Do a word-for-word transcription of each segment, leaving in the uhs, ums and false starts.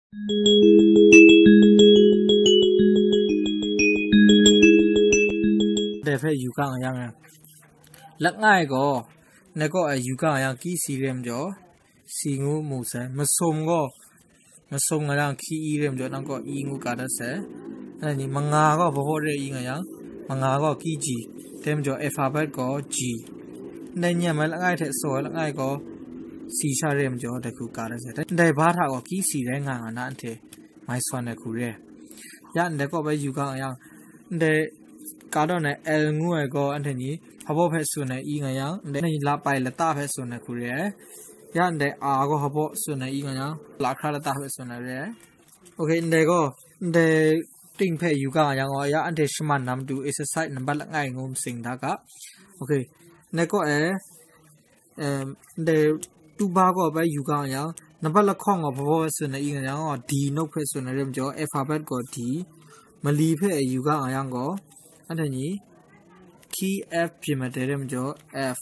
Dai hpe yu ga nga yang, langai gaw, nai kaw ai yu ga nga yang, ki si re majaw, si ngu mu sai. Masum gaw, masum nga yang, hki i re majaw, nang kaw i ngu ka dat sai. Anhte ni manga gaw, hpaw re i nga yang, manga gaw, ki ji, dai majaw, alphabet gaw, ji. Ndai nyam ai langai hte saw ai langai gaw, si sha re majaw, dai hku ka dat sai. Ndai ba hta gaw, ki si rai nga nga na, anhte mai sawn ai hku re. Ya ndai kaw bai yu ga nga yang, ndai ka dawn ai L ngu ai gaw, anhte ni hpabaw hpe tsun ai i nga yang, ndai ni lapai lata hpe tsun ai hku re ai. Ya ndai A gaw hpabaw tsun ai i nga yang, lahkra lata hpe tsun ai re ai. Ok, ndai gaw, ndai ting hpe yu ga nga yang gaw, ya anhte shaman na matu exercise nambat langai ngu masing da ga. Ok, ndai kaw e, em, ndai tu ba gaw bai yu ga nga yang, nambat lahkawng gaw hpabaw hpe tsun ai i nga yang gaw, D note hpe tsun ai re majaw, alphabet gaw D, mali hpe yu ga nga yang gaw, anhte ni, hki F byin mat ai re majaw, F.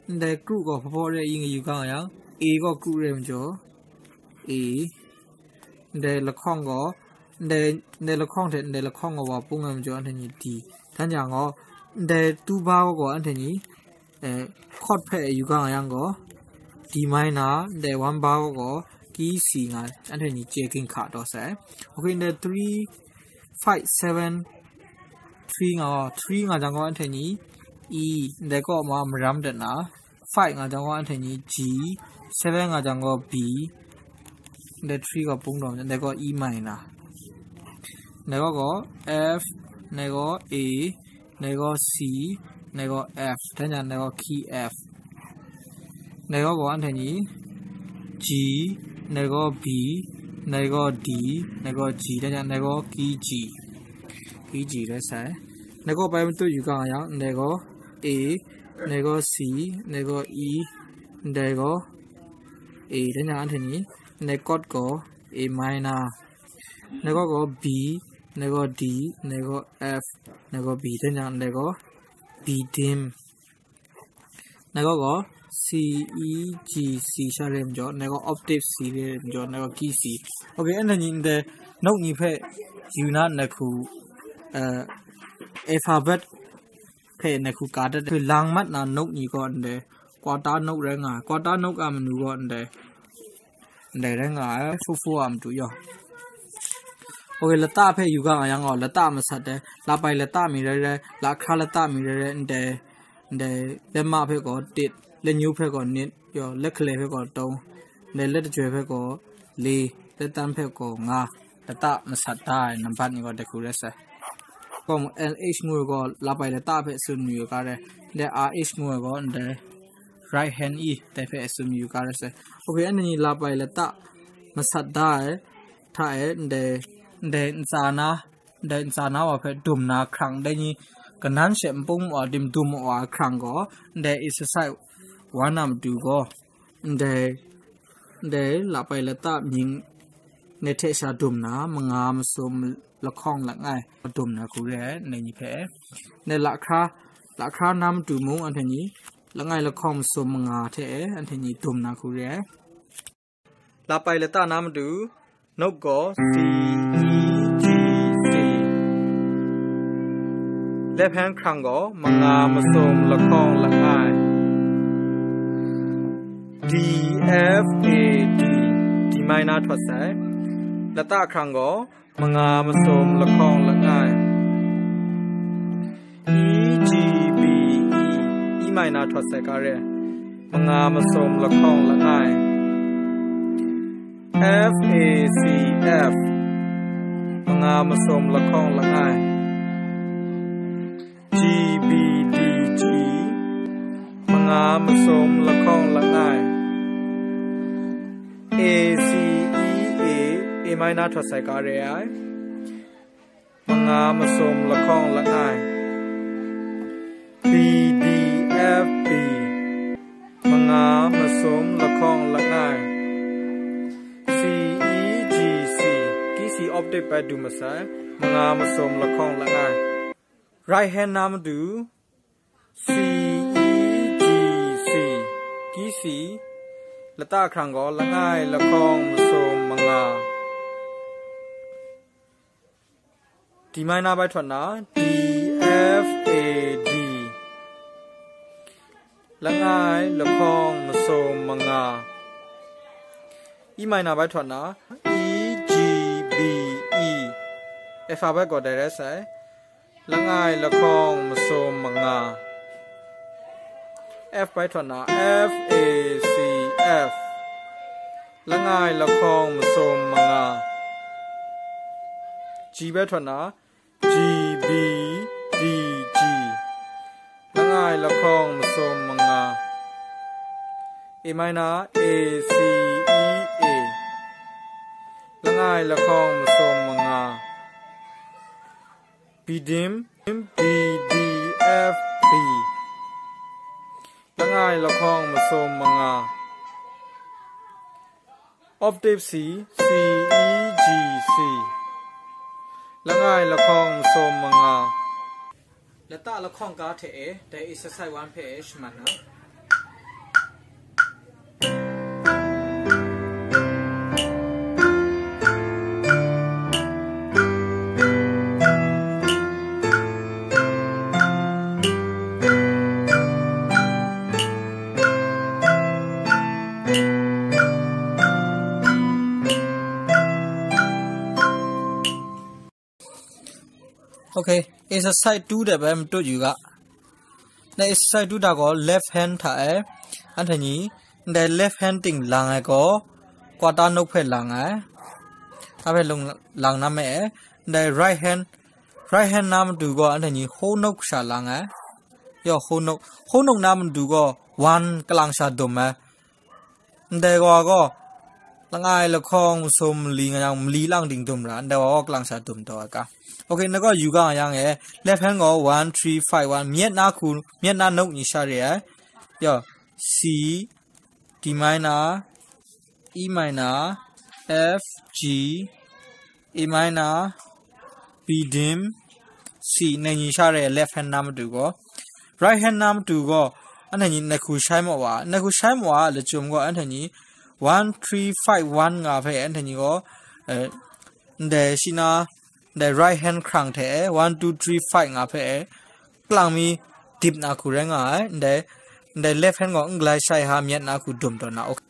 Ndai kru gaw hpabaw re i nga yu ga nga yang, A gaw kru re majaw, A. Ndai lahkawng gaw, ndai, ndai lahkawng hte ndai lahkawng gaw wa pung ai majaw, anhte ni D. Dan yang gaw, ndai tu ba gaw, anhte ni, eh, chord hpe yu ga nga yang gaw, D minor, ndai one bar gaw, ki si nga, anhte ni chye ginhka taw sai. Ok, ndai three, five, seven, three nga gaw, three nga jang gaw, anhte ni E, ndai kaw ma maram dat na, five nga jang gaw, anhte ni G, seven nga jang gaw, B, ndai three gaw pung taw, ndai gaw E minor. Ndai gaw gaw F, ndai gaw A, ndai gaw C, ndai gaw F, dan yang ndai gaw key F. Ndai gaw gaw anhte ni G, ndai gaw B, ndai gaw D, ndai gaw G, dan yang ndai gaw key G. Key G rai sai. Ndai gaw bai matut yu ga nga yang, ndai gaw A, ndai gaw C, ndai gaw E, ndai gaw A, dan yang anhte ni, ndai chord gaw A minor. Ndai gaw gaw B, ndai gaw D, ndai gaw F, ndai gaw B, dan yang ndai gaw B dim. Ndai gaw gaw C, E, G, C sha re majaw, ndai gaw octave C re majaw, ndai gaw key C. Ok, anhte ni ndai note ni hpe yu na, ndai hku, eh, alphabet hpe ndai hku ka dat ai, lang mat na note ni gaw ndai, quarter note rai nga ai, quarter note a manu gaw ndai, ndai rai nga ai, four four a matu yaw. Ok, lata hpe yu ga nga yang gaw, lata masat ai, lapai lata mi rai rai, lahkra lata mi rai rai, ndai, ndai, letma hpe gaw tit, letnyu hpe gaw nit, yaw, let hkalai hpe gaw tong, ndai, let dachyoi hpe gaw le, let tan hpe gaw nga, lata masat da ai nambat ni gaw dai hku rai sai. Gaw mu, L H ngu ai gaw lapai lata hpe tsun mayu ga rai, ndai R H ngu ai gaw ndai right hand E dai hpe tsun mayu ga rai sai. Ok, anhte ni lapai lata masat da ai hta e ndai, ndai ntsa na, ndai ntsa na wa hpe dum na hkrang, dai ni kanan she npung wa dim dum wa hkrang gaw, ndai exercise one a matu gaw, ndai, ndai lapai lata mying ni hte sha dum na, manga masum lahkawng langai dum na hku re ai, ndai ni hpe. Ndai lahkra, lahkra na matu mung anhte ni, langai lahkawng masum manga hte e, anhte ni dum na hku re ai. Lapai lata na matu, note gaw C, E, G, C. Left hand hkrang gaw manga masum lahkawng langai. D, F, A, D, D minor htawt sai. Lata hkrang gaw manga masum lahkawng langai. E, G, B, E, E minor htawt sai ga re. Manga masum lahkawng langai. F, A, C, F. Manga masum lahkawng langai. G, B, D, G. Manga masum lahkawng langai. A, C, E, A, A minor htawt sai ga re ai. Manga masum lahkawng langai. B, D, F, B. Manga masum lahkawng langai. C, E, G, C. Key C octave bai dum masai. Manga masum lahkawng langai. Right hand na matu. C, E, G, C. Key C. Lata hkrang gaw langai lahkawng masum manga. D minor bai htawt na, D F A D. Langai lahkawng masum manga. E minor bai htawt na, E G B E. F sharp bai gaw direct sai. Langai lahkawng masum manga. F bai htawt na, F A C F. Langai lahkawng masum manga. G bai htawt na, G B D G. Langai lahkawng masum manga. A minor, A C E A. Langai lahkawng masum manga. B dim, B D F B. Langai lahkawng masum manga. Octave C, C E G C. Langai lahkawng masum manga. Lata lahkawng ga hte e, dai exercise one hpe e shaman na. Okay, exercise two de bai matut yu ga. Na exercise two da gaw left hand hta e, anhte ni, ndai left hand ting lang ai gaw, kwata nok hpe lang ai. Hta hpe lung lang na me e, ndai right hand, right hand na matu gaw, anhte ni ho nok sha lang ai. Yaw, ho nok, ho nok na matu gaw, one kalang sha dum ai. Ndai wa gaw, langai lahkawng masum mali nga yang mali lang ding dum ra, ndai wa gaw kalang sha dum taw ai ka. Okay, na gaw yu ga nga yang e, left hand gaw one, three, five, one, myet na hku, myet na nok ni sha re ai. Yaw, C, D minor, E minor, F, G, A minor, B dim, C, nai ni sha re left hand na matu gaw. Right hand na matu gaw, anhte ni nai hku shai maw wa, nai hku shai maw wa, lachyum gaw anhte ni one three five one nga hpe anhte ni gaw, eh, ndai shi na, ndai right hand hkrang hte one two three five nga hpe, kalang mi dip na hku rai nga ai, ndai, ndai left hand gaw n galai shai ha myet na hku dum taw na, okay.